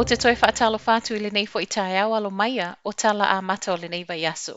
Ou te toe faatalofa atu i lenei foi taeao alo maia o tala amata o lenei vaiaso.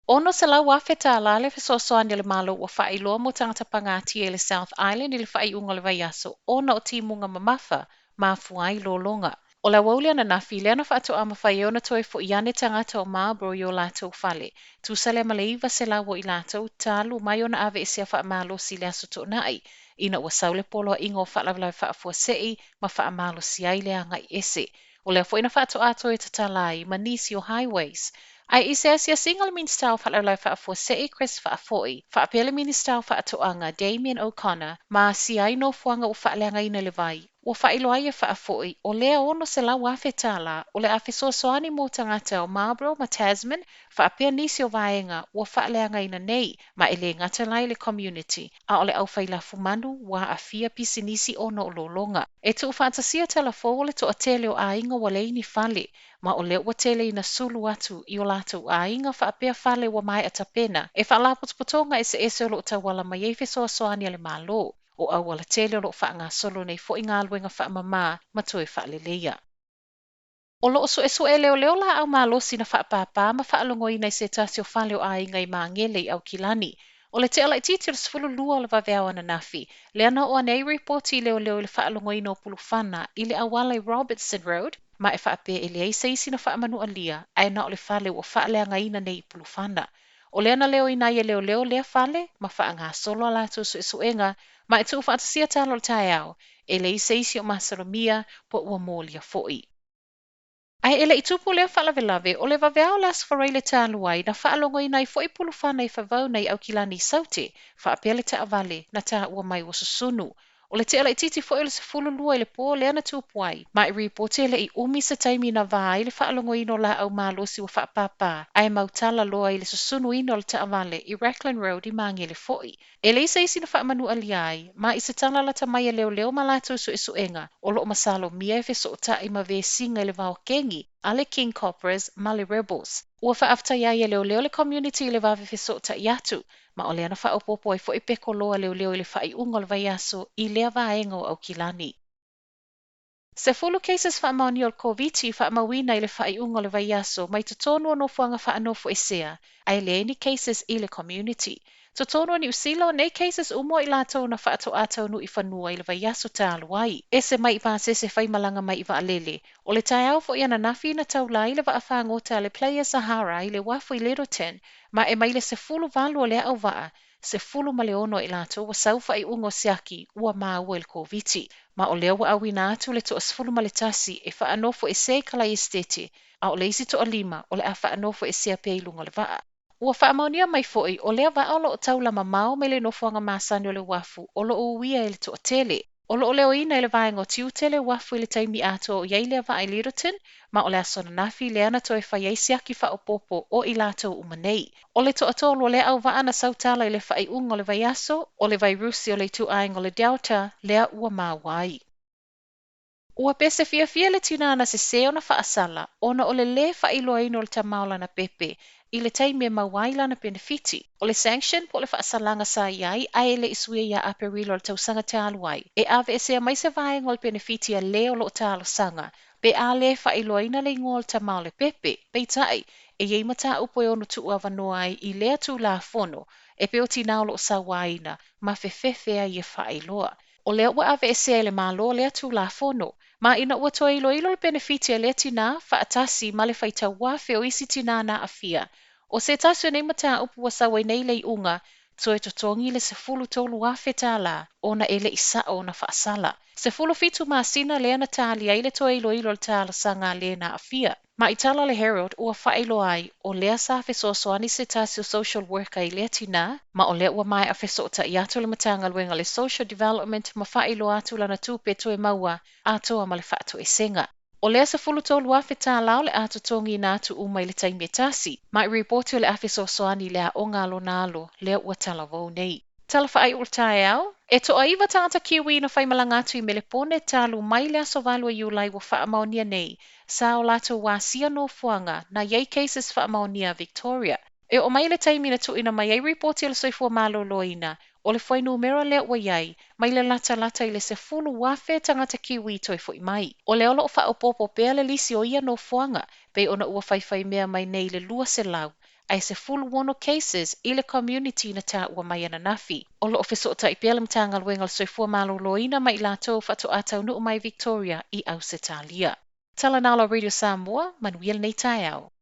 $600,000 le fesoasoani a le Malo ua faailoa mo tagata pagatia i le South Island i le faaiuga o le vaiaso ona o timuga mamafa mafua ai lologa. O le aoauli ananafi lea na faatoa mafai ai ona toe foi ane tagata o Marlborough i o latou fale. Tusa lea ma le 900 o i latou talu mai ona aveesea faamalosi i le aso Toonai ina ua sau le poloaiga o faalavelave faafuasei ma faamalosi ai le agai ese. O lea foi na faatoa toe tatala ai ma nisi o highways. Ae i se asiasiga a le Minisita o Faalavelave Faafuasei Chris Faafoi, faapea le Minisita o Faatoaga Damien O'Connor ma asia ai nofoaga ua faaleagaina i le vai, ua faailoa ai e Faafoi o lea $600,000 o le a fesoasoani mo tagata o Marlborough ma Tasman faapea nisi o vaega ua faaleagaina nei ma e le gata la i le community a o le aufai lafumanu ua aafia pisinisi ona o lologa. E tuufaatasia tala fou o le toatele o aiga ua leai ni fale, ma o lea ua tele ina sulu atu i o latou aiga faapea fale ua maea tapena e faalapotopotoga eseese o lo o tauala mai ai fesoasoani a le Malo. O auala tele o lo o faagasolo nei foi galuega faamama ma toe faaleleia. O lo o suesue leoleo laau malosi na faapāpā ma faalogoina i se tasi o fale o aiga i Magele i Aukilani. O le tea laitiiti o le 12 o le vaveao ananafi, lea na oo ane ai ripoti i leoleo i le faalogoina o pulufana i le auala i Robertson Road, ma e faapea e leai se isi na faamanualia, ae na o le fale ua faaleagaina nei i pulufana. O lea na leoina ai e leoleo lea fale ma faagasolo a latou suesuega ma e tuufaatasia tala o le taeao, e leai se isi o masalomia po ua molia foi. Ae e le i tupu lea faalavelave, o le vaveao o le Aso Faraile talu ai, na faalogoina ai foi pulufana i Favao i Aukilani i Saute, faapea le taavale na taua mai ua susunu. O le tea laitiiti foi o le 12 i le po lea na tupu ai, ma e ripoti e le i umi se taimi na vā ai le faalogoina o laau malosi ua faapāpā, ae mautala loa i le susunuina o le taavale i Raglan Road i Magele foi. E leai se isi na faamanualia ai, ma i se tala lata mai a leoleo ma latou suesuega, o lo o masalomia e fesootai ma vesiga i le vao kegi a le King Cobras ma le Rebels. Ua faafetaia ai e leoleo le community i le vave fesootai atu, ma o lea na faaopoopo ai foi peko loa leoleo i le faaiuga o le vaiaso i lea vaega o Aukilani. 10 cases faamaonia o le Koviti faamauina i le faaiuga o le vaiaso mai totonu o nofoaga faanofoesea, ae leai ni cases i le community. Totonu o Niu Sila o nei cases uma o i latou na faatoa taunuu i fanua i le vaiaso talu ai. Ese mai i pasese faimalaga mai i vaalele. O le taeao foi ananafi na taula ai le vaafagota a le Playa Sahara i le uafu i Lyttelton, ma e mai le 18 o le auvaa, 16 i latou ua sau faaiuga o siaki ua maua i le Koviti. Ma o lea ua auina atu le toa 11 e faanofoesea i Kalaiestete, a o le isi toa 5 o le a faanofoesea pea i luga o le vaa. Ua faamaonia mai foi o lea vaa o lo o taula mamao mai le nofoaga masani o le uafu o lo o uia e le toatele. O lo o leoina i le vaega o tiute le uafu i le taimi atoa o i ai lea vaa i Lyttelton, ma o le aso ananafi lea na toe fai ai siaki faaopoopo o i latou uma nei. O le toatolu o lea auvaa na sautala i le faaiuga o le vaiaso, o le vairusi o le ituaiga o le Delta, lea ua maua ai. Ua pese fiafia le tinā na sesē ona faasala ona o le lē faailoaina o le tama o lana pepe i le taimi e maua ai lana penefiti. O le sanction po o le faasalaga sa i ai ae le i suia ia Aperila o le tausaga talu ai, e aveesea mai se vaega o le penefiti a le o lo o talosaga, pe a lē faailoaina le igoa o le tama o le pepe. Peitai, e i ai mataupu e ono tuuavanoa ai i lea tulafono, e pei o tinā o lo o sauaina ma fefefe ai e faailoa. O lea ua aveesea e le Malo lea tulafono, ma ina ua toe iloilo le penefiti a lea tinā faatasi ma le faitau afe o isi tinā na aafia. O se tasi o nei mataupu ua sau ai nei le iuga, toe totogi le $13,000 ona e le i sao ona faasala. 17 masina lea na tali ai le toe iloilo o le talosaga a le na aafia. Ma i tala le Herald ua faailoa ai o lea sa fesoasoani se tasi o social worker i lea tinā, ma o lea ua maea fesootai atu le Matagaluega le Social Development ma faailoa atu lana tupe toe maua atoa ma le faatoesega. O lea $13,000 o le a totogiina atu uma i le taimi e tasi, ma i ripoti o le a fesoasoani i le aoga a lona alo lea ua talavou nei. Tala faaiu o le taeao, e toa 9 tagata Kiwi na faimalaga atu i Melepone talu mai le aso 8 o Iulai ua faamaonia nei, sa o latou asia nofoaga na i ai cases faamaonia Victoria. E oo mai le taimi na tuuina mai ai ripoti o le soifua maloloina, O le fuainumera lea ua i ai, mai le latalata i le 10,000 tagata Kiwi toe fo'i mai. O lea o lo o faaopoopo pea le lisi o ia nofoaga, pei ona ua faifaimea mai nei le 200 ae 16 cases i le community na taua mai ananafi. O lo o fesootai pea le Matagaluega o le Soifua Maloloina ma i latou faatoa taunuu mai Victoria i Ausetalia. Tala na o la Radio Samoa, manuia lenei taeao.